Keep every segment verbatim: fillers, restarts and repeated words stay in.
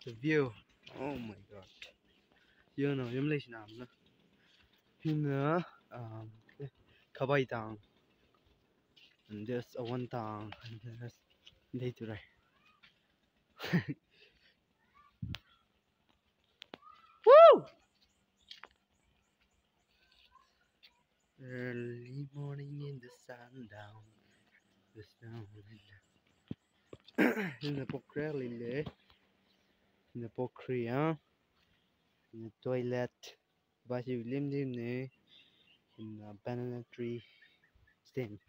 The view. Oh my God. You know, you Malaysia now, no? You know, um, Kabai Town. And there's a one town. And there's day to day. Woo! Early morning in the sundown. The sun. In the pokhri lile. In the pokhri, huh? In the toilet. Bashi lim lim ne. In the banana tree stand.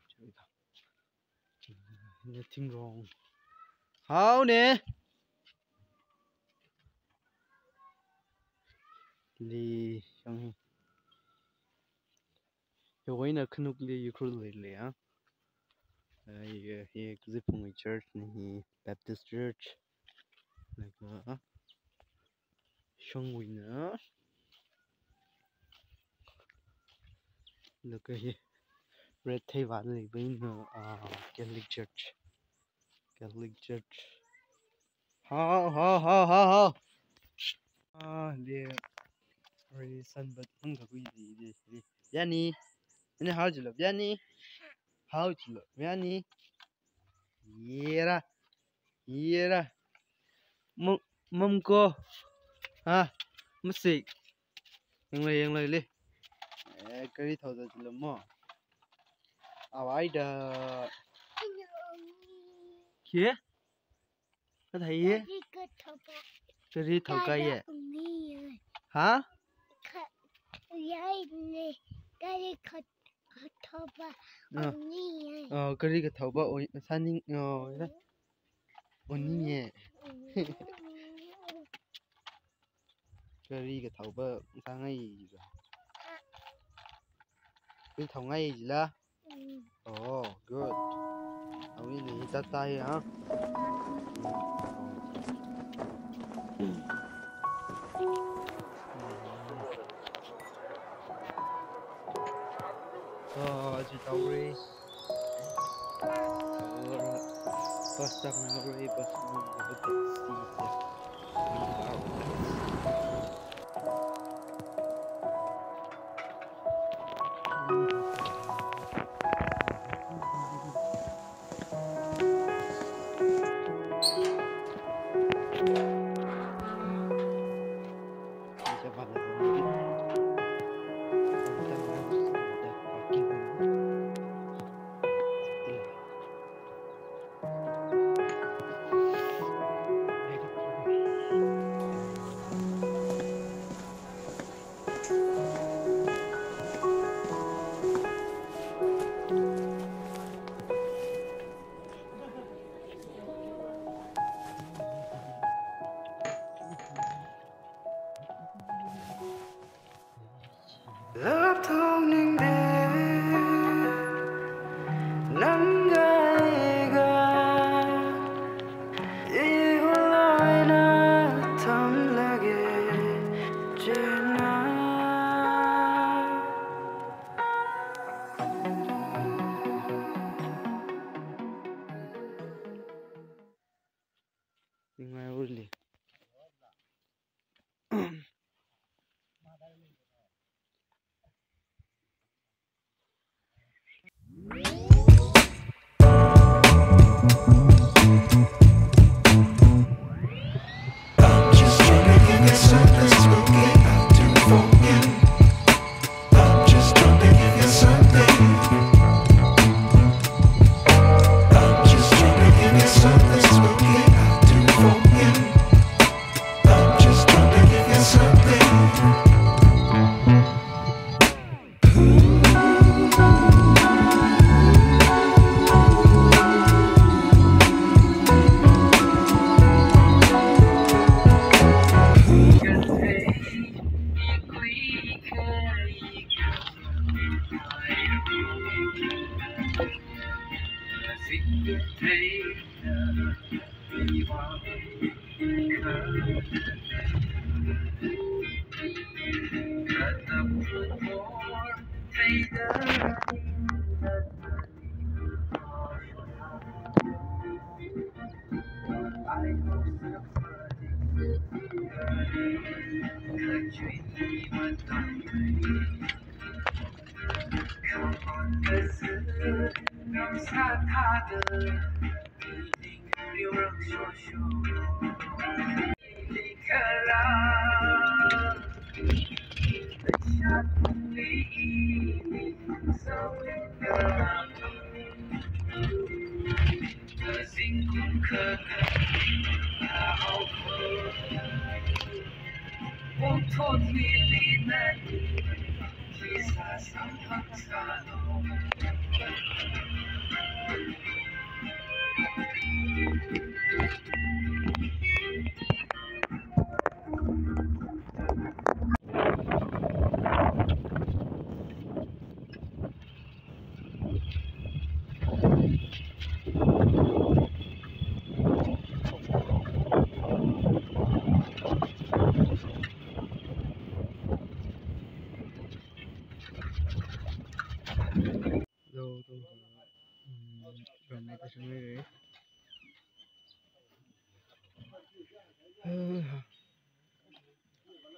In the thing wrong. How ne? Li yang. Yawai na khanuk li yukhur li li, ah. Ah, ye, ye, Kaziphung Church ni hi, Baptist Church. Laga, ah, Shangwui na. Laga hi, red thei van li bin na, ah, Catholic Church. Catholic Church. How, how, how, how, how? Ah, de. Already sunbed hung kakui de, de, de. Yani. Ani how chilo? Yani. How chilo? Yani. Yera. Yera. Mum, mum ko. Ha. Masik. Yanglei, yanglei le. Eh, gari thouda chilamo. Awaida. Kya? Kathāi ye? Gari kathoupa. Gari thouka ye? Ungni ye. Ha? Ka-, yai ne. Gari kat-, kathoupa. Ah. Ungni ye. Oh, gari kathoupa, oh, sāning, oh, ya. Ungni ye. Gari kathoupa sāngai jila. Gari thongai jila. Mm. Oh, good. Awui ni tata ya. Oh, ji tau re. Bus stop na re, bus stop na re, taxi. Love toning de, nang kaiga, ihulaina tamlage jena. Ningai urli. Hello, hello. Hmm, ramai kasih ni.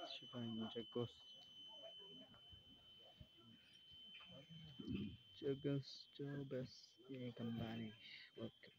Shibai Jagos. Jagos, Jagos, ye company. Welcome.